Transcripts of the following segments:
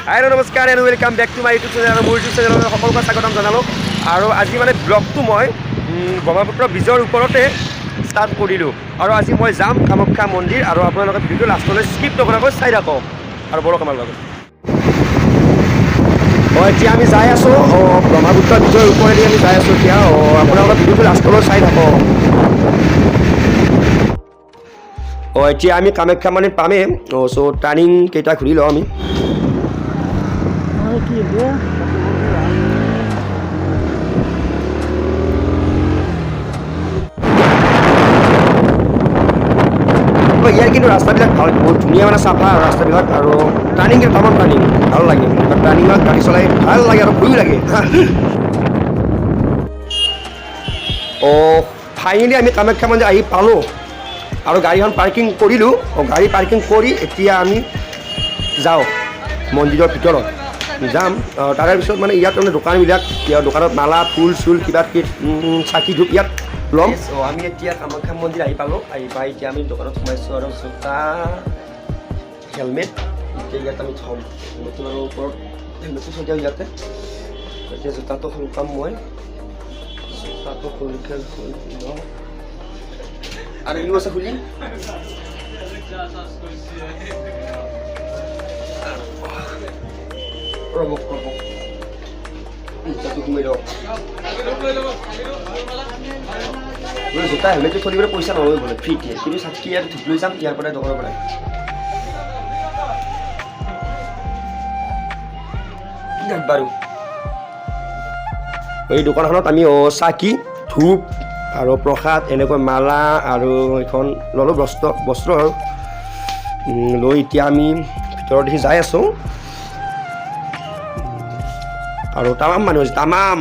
হাই, নমস্কাৰ and welcome back to my YouTube channel. আৰু মোৰ ইউটিউব চেনেলত সকলোকে স্বাগতম জনালোঁ। আৰু আজি মানে ব্লগটো মই ব্ৰহ্মপুত্ৰ ব্ৰীজৰ ওপৰতে ষ্টাৰ্ট কৰিলোঁ। আৰু আজি মই যাম কামাখ্যা মন্দিৰ। আৰু আপোনালোকে ভিডিঅ'টো লাষ্টলৈ স্কিপ নকৰাকৈ চাই থাকক আৰু বলক আমাৰ লগত। অঁ, এতিয়া আমি যাই আছোঁ। অঁ, ব্ৰহ্মপুত্ৰ ব্ৰীজৰ ওপৰেদি আমি যাই আছোঁ এতিয়া। অঁ, আপোনালোকে ভিডিঅ'টো লাষ্টলৈ চাই থাকক। অঁ, এতিয়া আমি কামাখ্যা মন্দিৰ পামেই। অঁ, চ' টাৰ্ণিং কেইটা ঘূৰি লওঁ আমি। কি হৈছে? ইয়াৰ কিন্তু ৰাস্তাবিলাক ভাল, বহুত ধুনীয়া, মানে চাফা ৰাস্তাবিলাক। আৰু টাৰ্ণিং কিন্তু তামাম টাৰ্ণিং, ভাল লাগে। টাৰ্ণিঙত গাড়ী চলাই ভাল লাগে আৰু ভয়ো লাগে। অঁ, ফাইনেলি আমি কামাখ্যা মন্দিৰ আহি পালোঁ আৰু গাড়ীখন পাৰ্কিং কৰিলোঁ। অঁ, গাড়ী পাৰ্কিং কৰি এতিয়া আমি যাওঁ মন্দিৰৰ ভিতৰত যাম। তাৰে পিছত মানে ইয়াত মানে দোকানবিলাক, ইয়াৰ দোকানত মালা, ফুল চুল, কিবা কিবি, চাকি ধূপ ইয়াত ল'ম। অঁ, আমি এতিয়া কামাখ্যা মন্দিৰ আহি পালোঁ। আহি পাই এতিয়া আমি দোকানত সোমাইছোঁ আৰু জোতা, হেলমেট এতিয়া ইয়াত আমি থ'ম। হেলমেটটো বাৰু ওপৰত, হেলমেটটো থৈ দিওঁ ইয়াতে। এতিয়া জোতাটো সোলকাম মই, জোতাটো খুলি খুলি লওঁ। আৰু ইও আছে, খুলি। ৰ'ব ৰ'ব, জোতাটো সোমাই লওক। বোলে জোতা হেলমেটটো থৈ দিবলৈ পইচা নলয় বোলে, ফ্ৰীতে। কিন্তু চাকি আৰু ধূপ লৈ যাম ইয়াৰ পৰাই, দোকানৰ পৰাই। বাৰু, এই দোকানখনত আমি চাকি, ধূপ আৰু প্ৰসাদ, এনেকৈ মালা আৰু এইখন ল'লোঁ, বস্ত্ৰ বস্ত্ৰ আৰু লৈ এতিয়া আমি ভিতৰত দেখি যাই আছোঁ। আৰু তামাম মানুহ হৈছে, তামাম।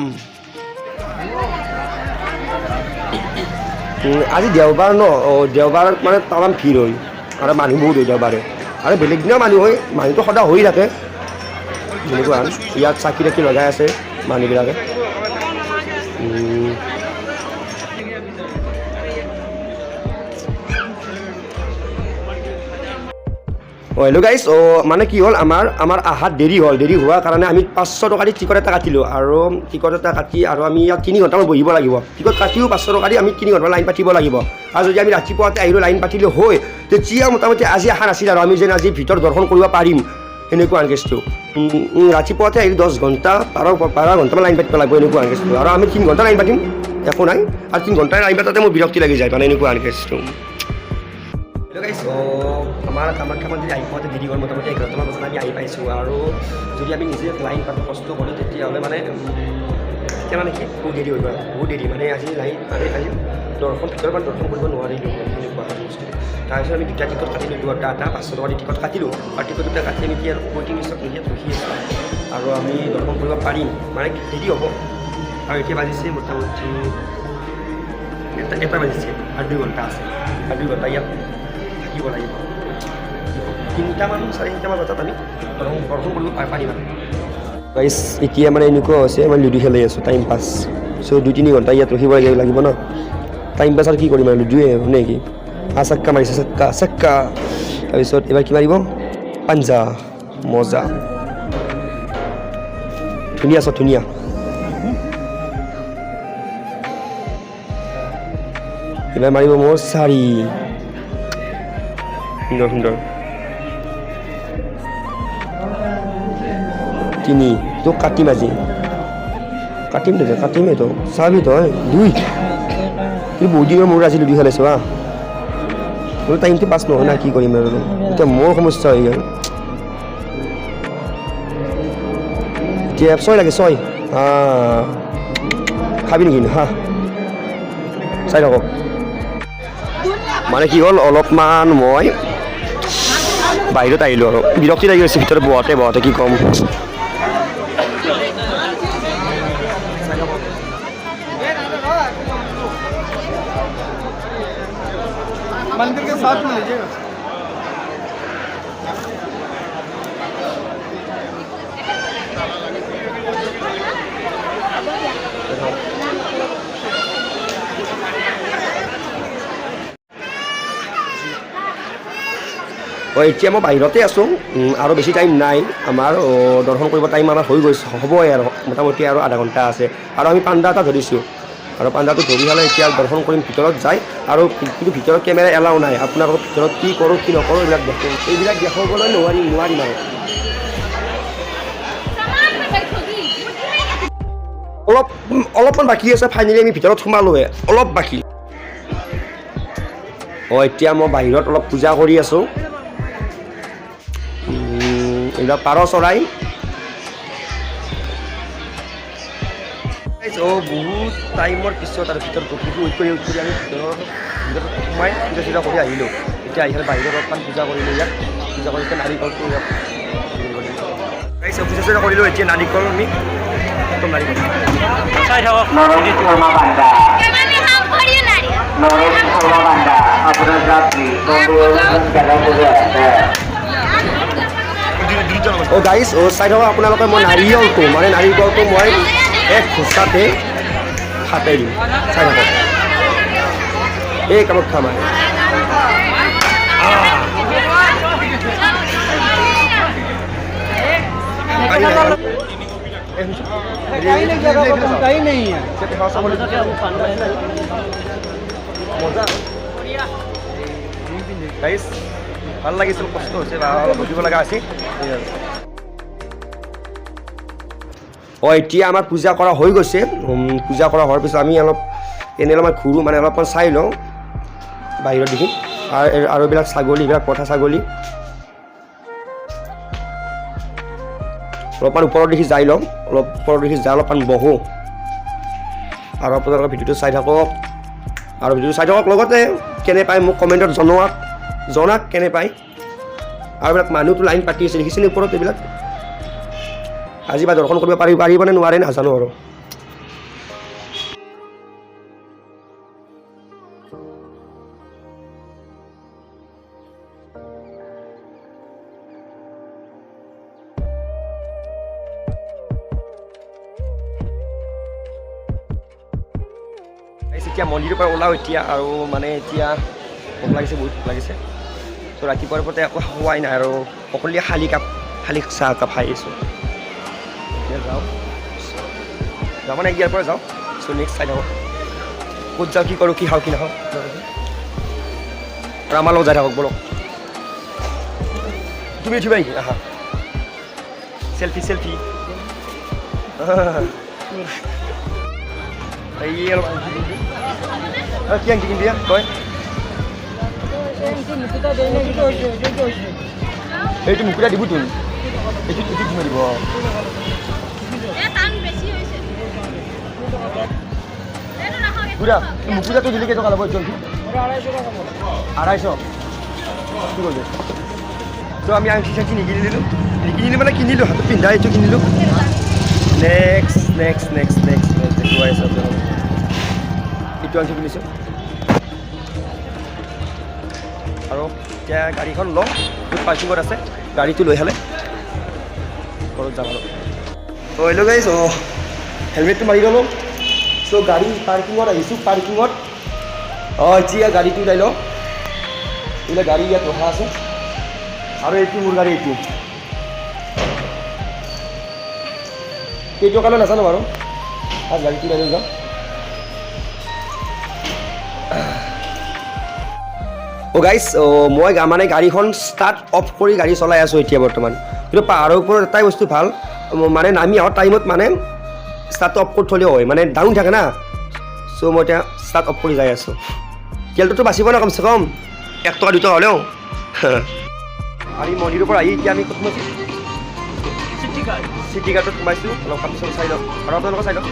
আজি দেওবাৰ ন। অঁ, দেওবাৰত মানে তামাম ভিৰ হয় আৰু মানুহ বহুত হয় দেওবাৰে। আৰু বেলেগ দিনাও মানুহ হয়, মানুহটো সদায় হৈ থাকে এনেকুৱা। ইয়াত চাকি তাকি লগাই আছে মানুহবিলাকে। অঁ, হেল্ল' গাইজ। অঁ, মানে কি হ'ল, আমাৰ আমাৰ আহাত দেৰি হ'ল। দেৰি হোৱাৰ কাৰণে আমি 500 টকা দি টিকট এটা কাটিলোঁ। আৰু টিকট এটা কাটি আৰু আমি ইয়াত 3 ঘণ্টামান বহিব লাগিব। টিকট কাটিও 500 টকা দি আমি 3 ঘণ্টামান লাইন পাতিব লাগিব। আৰু যদি আমি ৰাতিপুৱাতে আহিলোঁ, লাইন পাতিলোঁ হয়, তেতিয়া মোটামুটি আজি আশা নাছিল আৰু আমি যেন আজি ভিতৰত দৰ্শন কৰিব পাৰিম, সেনেকুৱা কেছটো। ৰাতিপুৱাতে আহিলোঁ, 10 ঘণ্টা, 12 ঘণ্টামান লাইন পাতিব লাগিব, এনেকুৱা কেছটো। আৰু আমি 3 ঘণ্টা লাইন পাতিম, একো নাই। আৰু 3 ঘণ্টা লাইন পাতোঁতে মোৰ বিৰক্তি লাগি যায়, মানে এনেকুৱা কেছটো। হেল্ল' গাইছ, আমাৰ কামাখ্যা মন্দিৰ আহি পাওঁতে দেৰি হ'ল। মোটামুটি 1 ঘণ্টামান পাছত আমি আহি পাইছোঁ। আৰু যদি আমি নিজে লাইন পাতোঁ, কষ্ট কৰোঁ, তেতিয়াহ'লে মানে তেতিয়া মানে কি বহুত দেৰি হৈ গ'ল, বহুত দেৰি। মানে আজি লাইন, মানে আজি দৰ্শন, ভিতৰৰ পৰা দৰ্শন কৰিব নোৱাৰিলোঁ, এনেকুৱা বস্তু। তাৰপিছত আমি দুটা টিকট কাটিলোঁ, দুটা এটা 500 টকা দি টিকট কাটিলোঁ। আৰু টিকট দুটা কাটি আমি এতিয়া ৱেইটিং লিষ্টত ইয়াত ৰখি আছোঁ আৰু আমি দৰ্শন কৰিব পাৰিম, মানে দেৰি হ'ব। আৰু এতিয়া বাজিছে মোটামুটি এটা বাজিছে আৰু 2 ঘণ্টা আছে। আৰু 2 ঘণ্টা ইয়াত থাকিব লাগিব। 3টামান, 3:30মান বজাত আমি দৰ্শন দৰ্শন কৰিব পাৰিম। গাইছ, এতিয়া মানে এনেকুৱা হৈছে, মই লুডু খেলি আছোঁ, টাইম পাছ। চ' 2-3 ঘণ্টা ইয়াত ৰখিব লাগিব ন। টাইম পাছ আৰু কি কৰিম আৰু, লুডুৱে নে কি? চাক্কা মাৰিছে, চাক্কা চাক্কা। তাৰপিছত এইবাৰ কি মাৰিব? পাঞ্জা। মজা, ধুনীয়া চব, ধুনীয়া। এইবাৰ মাৰিব মোৰ চাৰি। সুন্দৰ সুন্দৰ। তিনি। তোক কাটিম আজি, কাটিম দে, কাটিমেই তো, চাবি তই। দুই। কিন্তু বহুত দিনৰ মূৰত আজি লুডু খেলাইছোঁ। হা, মোৰ টাইমটো পাছ নহয় না, কি কৰিম আৰু এতিয়া? মোৰ সমস্যা হৈ গ'ল এতিয়া। ছয় লাগে, ছয়। হা, খাবি নেকি? হা, চাই থাকক। মানে কি হ'ল, অলপমান মই বাহিৰত আহিলোঁ আৰু বিৰক্তি লাগি গৈছে ভিতৰত বহাতে বহাতে, কি ক'ম। मंदिर के साथ में लीजिएगा। অঁ, এতিয়া মই বাহিৰতে আছোঁ। আৰু বেছি টাইম নাই আমাৰ। দৰ্শন কৰিব টাইম আমাৰ হৈ গৈছে, হ'বই আৰু মোটামুটি আৰু আধা ঘণ্টা আছে। আৰু আমি পাণ্ডা এটা ধৰিছোঁ আৰু পাণ্ডাটো ধৰি হ'লে এতিয়া দৰ্শন কৰিম ভিতৰত যাই। আৰু কিন্তু ভিতৰত কেমেৰা এলাও নাই। আপোনালোকৰ ভিতৰত কি কৰোঁ কি নকৰোঁ এইবিলাক দেখোঁ, এইবিলাক দেখুৱাবলৈ নোৱাৰিম আৰু। सामान में बैठोगी। অলপমান বাকী আছে। ফাইনেলি আমি ভিতৰত সোমালোৱে, অলপ বাকী। অঁ, এতিয়া মই বাহিৰত অলপ পূজা কৰি আছোঁ। এইবিলাক পাৰ চৰাই। অঁ, বহুত টাইমৰ পিছত আৰু ভিতৰত ৰখিছোঁ, ৱেইট কৰি ৱেইট কৰি আমি ভিতৰত সোমাই পূজা চূজা কৰি আহিলোঁ। এতিয়া আহি পেলাই বাহিৰত অলপমান পূজা কৰিলোঁ। ইয়াত পূজা কৰি এতিয়া নাৰিকলটো ইয়াত গাইছ, পূজা চূজা কৰিলোঁ। এতিয়া নাৰিকল আমি একদম নাৰিকল চাই থাকক। নরেশ শর্মা বান্দা। हम करिए नारियल। নরেশ শর্মা বান্দা, আপনার যাত্রী জায়গা করে আছে। অ' গাইছ, অ' চাই থাকক আপোনালোকে, মই নাৰিকলটো, মানে নাৰিকলটো মই এক ঘোচাতে ফাটাই দিম, চাই থাকক। এই কামাখ্যা মাই। कहीं नहीं जगह को कहीं नहीं है। মজা গাইছ, ভাল লাগিছিল। কষ্ট হৈছে বা অলপ ৰখিব লগা আছে। অঁ, এতিয়া আমাৰ পূজা কৰা হৈ গৈছে। পূজা কৰা হোৱাৰ পিছত আমি অলপ এনেই অলপমান ঘূৰোঁ, মানে অলপমান চাই লওঁ বাহিৰত দেখি। আৰু এইবিলাক ছাগলী, এইবিলাক পঠা ছাগলী। অলপমান ওপৰত দেখি যাই লওঁ, অলপ ওপৰত দেখি যাই অলপমান বহোঁ। আৰু আপোনালোকে ভিডিঅ'টো চাই থাকক আৰু ভিডিঅ'টো চাই থাকক, লগতে কেনে পায় মোক কমেণ্টত জনোৱাক, জনাক কেনে পায়। আৰু এইবিলাক মানুহটো লাইন পাতি আছে, দেখিছেনে ওপৰত এইবিলাক? আজি বা দৰ্শন কৰিব পাৰিবনে নোৱাৰে নাজানো আৰু। গাইছ, এতিয়া মন্দিৰৰ পৰা ওলাওঁ এতিয়া। আৰু মানে এতিয়া ভোক লাগিছে, বহুত ভোক লাগিছে। ত' ৰাতিপুৱাৰ পৰাই একো খোৱাই নাই আৰু অকল খালী চাহ একাপ খাই আছোঁ। এতিয়া যাওঁ, যাওঁ মানে ইয়াৰ পৰা যাওঁ। চ' নেক্সট চাই থাকক ক'ত যাওঁ, কি কৰোঁ, কি খাওঁ, কি নাখাওঁ। আৰু আমাৰ লগত যাই থাকক। ব'লক, তুমি উঠিবা নেকি? আহা, চেলফি চেলফি। এই অলপ কি আংটি কিনবি তই? এইটো মুকুটা দিব তোন, এইটো কিমান দিব? এ টান বেছি হৈছে। এইটো নাখাওঁ। খুৰা, মুকুটাটো দিলে কেইটকা ল'ব এইটো? 250। কি কৰিলে? ত' আমি আংঠি চাংঠি নিকিনিলোঁ, নিকিনিলোঁ মানে কিনিলোঁ, হাতত পিন্ধা এইটো কিনিলোঁ। নেক্সট নেক্সট নেক্সট নেক্সট দেখুৱাই আছোঁ আপোনালোকক। এইটো আংঠি কিনিছোঁ। আৰু এতিয়া গাড়ীখন লওঁ, য'ত পাৰ্কিঙত আছে গাড়ীটো লৈ হ'লে ঘৰত যাম। আৰু ত' হেল্ল' গাইজ, অঁ, হেলমেটটো মাৰি ল'লোঁ। চ' গাড়ী পাৰ্কিঙত আহিছোঁ, পাৰ্কিঙত। অঁ, এতিয়া গাড়ীটো ওলাই লওঁ। এইবিলাক গাড়ী ইয়াত ৰখা আছে আৰু এইটো মোৰ গাড়ী। এইটো কেইটকা লয় নাজানো বাৰু। আজ গাড়ীটো ওলাই লৈ যাওঁ। অ' গাইজ, মই মানে গাড়ীখন ষ্টাৰ্ট অফ কৰি গাড়ী চলাই আছোঁ এতিয়া বৰ্তমান। কিন্তু পাহাৰৰ ওপৰত এটাই বস্তু ভাল, মানে নামি অহা টাইমত মানে ষ্টাৰ্ট অফ কৰি থ'লেও হয়, মানে ডাউন থাকে না। চ' মই এতিয়া ষ্টাৰ্ট অফ কৰি যাই আছোঁ। তেলটোতো বাচিব ন কমচে কম 1 টকা 2 টকা হ'লেও। আমি মন্দিৰৰ পৰা আহি এতিয়া আমি ক'ত সোমাইছোঁ? চিটি গাৰ্ডত সোমাইছোঁ। অলপ কাপোৰ চাপোৰ চাই লওক আৰু আপোনালোকে চাই লওক।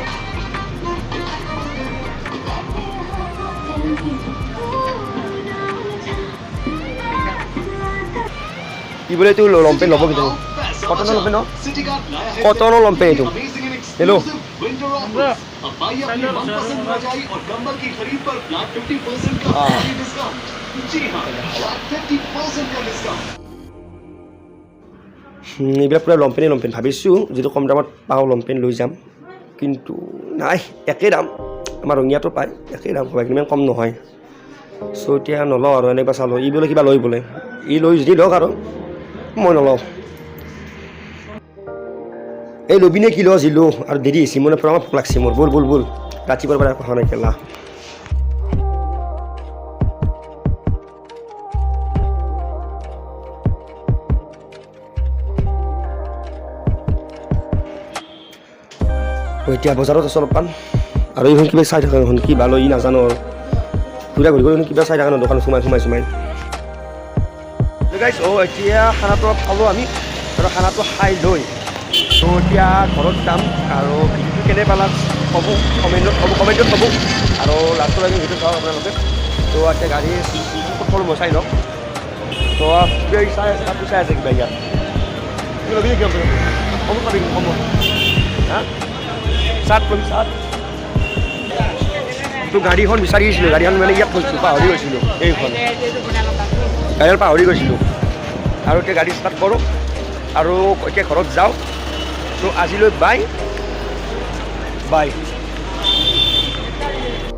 কি বোলে এইটো লংপেণ্ট ল'ব কিজানি, কটনৰ লংপেণ্ট ন, কটনৰ লংপেণ্ট এইটো। হেল্ল'। अब पाइए अपनी मनपसंद रजाई और कंबल की खरीद पर फ्लैट 50% का भारी डिस्काउंट। जी हाँ, फ्लैट 50% का डिस्काउंट। এইবিলাক পূৰা লংপেণ্টেই লংপেণ্ট। ভাবিছোঁ যিটো কম দামত পাওঁ লংপেণ্ট লৈ যাম, কিন্তু নাই, একেই দাম। আমাৰ ৰঙিয়াতো পায়, একেই দাম হয়, ইমান কম নহয়। চ' এতিয়া নলওঁ আৰু এনেকুৱা চালোঁ। ই বোলে কিবা লৈ বোলে। ই লৈ যদি লওক আৰু মই নলওঁ। এই ল'বি নে কি ল জিলো আৰু দেৰি হৈছে মানে পুৰা ভোক লাগছে মোৰ। ব'ল ব'ল ব'ল, ৰাতিপুৱাৰ পৰা একো খোৱা নাই কেলা। এতিয়া বজাৰত আছোঁ অলপমান আৰু এইখন কিবা চাই থকা এইখন কি ভাল হয় ই নাজানো আৰু ঘূৰা ঘূৰি ঘূৰি কিবা চাই থকা ন দোকানত সোমাই সোমাই সোমাই। গাইছ, অ' এতিয়া খানাটো অলপ খালোঁ আমি আৰু খানাটো খাই লৈ ত' এতিয়া ঘৰত যাম। আৰু ভিডিঅ'টো কেনে পালা ক'ব, কমেণ্টত ক'ব, কমেণ্টত ক'ব আৰু লাষ্টৰ আমি ভিডিঅ' চাওক আপোনালোকে। ত' এতিয়া গাড়ী ক'ত থ'লোঁ মই চাই লওক। ত' কিবা চাই আছে, কাপোৰ চাই আছে কিবা ইয়াত। তুমি ল'বি নেকি? কমত পাবি, কমত। হা, চাৰ্ট ল'বি, চাৰ্ট। তো গাড়ীখন বিচাৰি আহিছিলোঁ, গাড়ীখন মানে ইয়াত থৈছিলোঁ, পাহৰি গৈছিলোঁ। এইখন গাড়ীখন পাহৰি গৈছিলোঁ। আৰু এতিয়া গাড়ী ষ্টাৰ্ট কৰোঁ আৰু এতিয়া ঘৰত যাওঁ। ত' আজিলৈ বাই বাই।